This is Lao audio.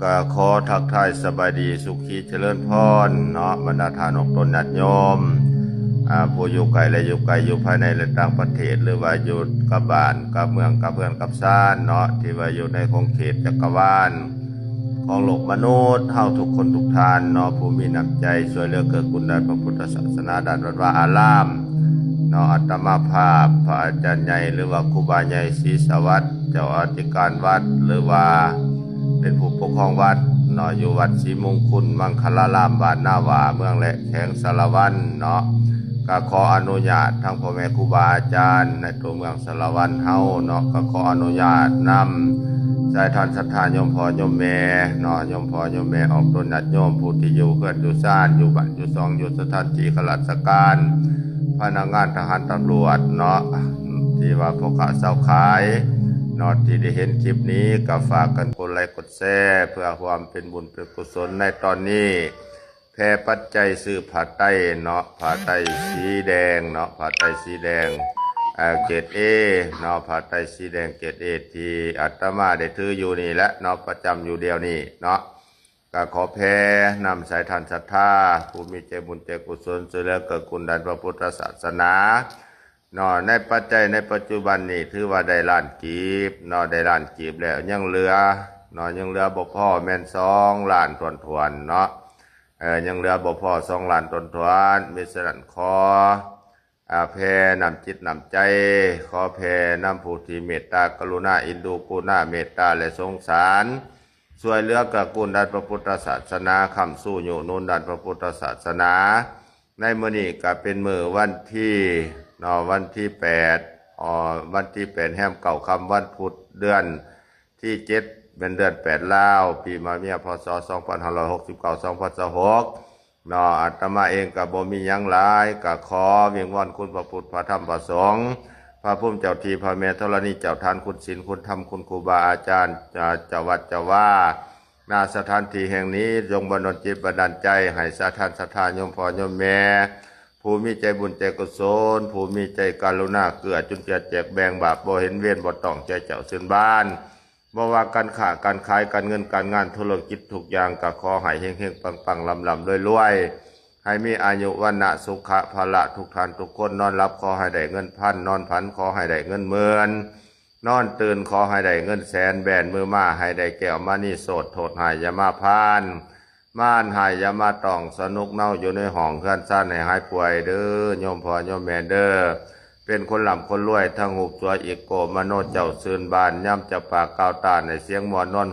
ກໍຂໍທັກທາຍສະບາຍດີ ສຸຂີຈະເລີນພອນເນາະ ບັນດາທ່ານອອກຕົນຍາດໂຍມ ອ່າ ຜູ້ຢູ່ໃກ້ ແລະ ຢູ່ໄກ ຢູ່ພາຍໃນ ແລະ ຕ່າງປະເທດ ຫຼືວ່າຢູ່ກັບບ້ານ ກັບເມືອງ ກັບເຮືອນ ກັບຊານເນາະ ທີ່ວ່າຢູ່ໃນຂົງເຂດຈັກກະວານ ຂອງໂລກມະນຸດເຮົາທຸກຄົນທຸກທ່ານເນາະ ຜູ້ມີນ້ຳໃຈຊ່ວຍເຫຼືອເກື້ອກູນດ້ານພະພຸດທະສາສະໜາ ດ້ານວັດວາອາລາມເນາະ ອາດຕະມາພາບ ພະອາຈານໃຫຍ່ ຫຼືວ່າຄູບາໃຫຍ່ ສີສະຫວັດ ເຈົ້າອະທິການວັດ ຫຼືວ່າເປັນຜູ້ປົກຄອງວັດເນາະ ຢູ່ວັດສີມຸງຄຸນ ມັງຄະລາລາມ ບ້ານນາຫວ້າ ເມືອງແລະ ແຂວງສາລະວັນເນາະ ກໍຂໍອະນຸຍາດທັງພໍ່ແມ່ຄູບາອາຈານໃນຕົວເມືອງ ສາລະວັນເຮົາເນາະ ກໍຂໍອະນຸຍາດນຳສາຍທ່ານສັດທາໂຍມພໍ່ໂຍມແມ່ເນາະ ໂຍມພໍ່ໂຍມແມ່ອອກຕົນຍາດໂຍມ ຜູ້ທີ່ຢູ່ເຮືອນຢູ່ຊານ ຢູ່ບ້ານຢູ່ຊ່ອງ ຢູ່ສະຖານທີ່ຂ້າລາຊະການ ພະນັກງານທະຫານຕຳຫຼວດເນາະ ທີ່ວ່າພໍ່ຄ້າຊາວຂາຍເນາະ ທີ່ໄດ້ເຫັນຄລິບນີ້ ກໍຝາກກັນກົດໄລກົດແຊ ເພື່ອຄວາມເປັນບຸນເປັນກຸສົນໃນຕອນນີ້ ແຜ່ປັດໄຈຊື້ຜ້າໄຕເນາະ ຜ້າໄຕສີແດງເນາະ ຜ້າໄຕສີແດງ ເອີ ເກຣດ A ເນາະ ຜ້າໄຕສີແດງເກຣດ A ທີ່ອາດຕະມາໄດ້ຖືຢູ່ນີ້ແຫຼະເນາະ ປະຈຳຢູ່ດຽວນີ້ເນາະ ກໍຂໍແຜ່ນຳສາຍທ່ານສັດທາ ຜູ້ມີໃຈບຸນໃຈກຸສົນ ຊ່ວຍເຫຼືອເກື້ອກູນດ້ານພະພຸດທະສາສະໜາ ເນາະ ໃນປັດໄຈໃນປັດຈຸບັນນີ້ຖືວ່າໄດ້ລ້ານກີບເນາະ ໄດ້ລ້ານກີບແລ້ວ ຍັງເຫຼືອເນາະ ຍັງເຫຼືອບໍ່ພໍແມ່ນສອງລ້ານຖ້ວນໆເນາະ ເອີ ຍັງເຫຼືອບໍ່ພໍສອງລ້ານຖ້ວນໆ ມິສະນັ້ນຂໍ ອາ ແຜ່ນ້ຳຈິດນ້ຳໃຈ ຂໍແຜ່ນຳຜູ້ທີ່ເມດຕາກະລຸນາ ເອັນດູກຸນາ ເມດຕາ ແລະ ສົງສານ ຊ່ວຍເຫຼືອເກື້ອກູນດ້ານພະພຸດທະສາສະໜາ ຄ້ຳຊູຍຸໜູນດ້ານພະພຸດທະສາສະໜາ ໃນມື້ນີ້ກໍເປັນມື້ວັນທີເນາະ ວັນທີແປດ ເອີ ວັນທີແປດ ແຮມເກົ້າຄ່ຳ ວັນພຸດ ເດືອນທີເຈັດ ແມ່ນເດືອນແປດລາວ ປີມະເມຍ ພ.ສ. ສອງພັນຫ້າຮ້ອຍຫົກສິບເກົ້າ ສອງພັນຊາວຫົກເນາະ ອາດຕະມາເອງກໍບໍ່ມີຫຍັງຫຼາຍ ກໍຂໍວິງວອນຄຸນພະພຸດ ພະທຳ ພະສົງ ພະພູມເຈົ້າທີ່ ພະແມ່ທໍລະນີ ເຈົ້າທ່ານ ຄຸນສິນ ຄຸນທຳ ຄຸນຄູບາອາຈານ ເຈົ້າວັດເຈົ້າວາ ນະສະຖານທີ່ແຫ່ງນີ້ ຈົ່ງບັນດອນຈິດບັນດານໃຈໃຫ້ສາທ່ານສັດທາໂຍມພໍ່ໂຍມແມ່ ຜູ້ມີໃຈບຸນໃຈກຸສົນ ຜູ້ມີໃຈກະລຸນາເກື້ອຈຸນເຈືອແຈກແບ່ງ ບາບບໍ່ເຫັນເວນ ບໍ່ຕ້ອງໃຈເຈົ້າຊື່ນບານ ບໍ່ວ່າການຄ້າການຂາຍ ການເງິນການງານ ທຸລະກິດທຸກຢ່າງ ກໍຂໍໃຫ້ເຮັງໆ ປັງໆ ລຳໆ ລວຍໆ ໃຫ້ມີອາຍຸວັນນະສຸຂະພະລະ ທຸກທ່ານທຸກຄົນ ນອນຫຼັບຂໍໃຫ້ໄດ້ເງິນພັນ ນອນຝັນຂໍໃຫ້ໄດ້ເງິນໝື່ນ ນອນຕື່ນຂໍໃຫ້ໄດ້ເງິນແສນ ແບນມືມາໃຫ້ໄດ້ແກ້ວມະນີໂຊດ ໂທດຮ້າຍຢ່າມາຜ່ານ ມານຮ້າຍຢ່າມາຕ້ອງ ສະໜຸກເນົາຢູ່ໃນຫ້ອງເຮືອນຊານໃຫ້ຫາຍປ່ວຍເດີ ໂຍມພໍ່ໂຍມແມ່ເດີ ເປັນຄົນລ່ຳຄົນລວຍ ທັງຮູບສວຍອີກໂກ ມະໂນເຈົ້າຊື່ນບານ ຍາມຈະປາກກ່າວຕາໃນສຽງມ່ວນນວນ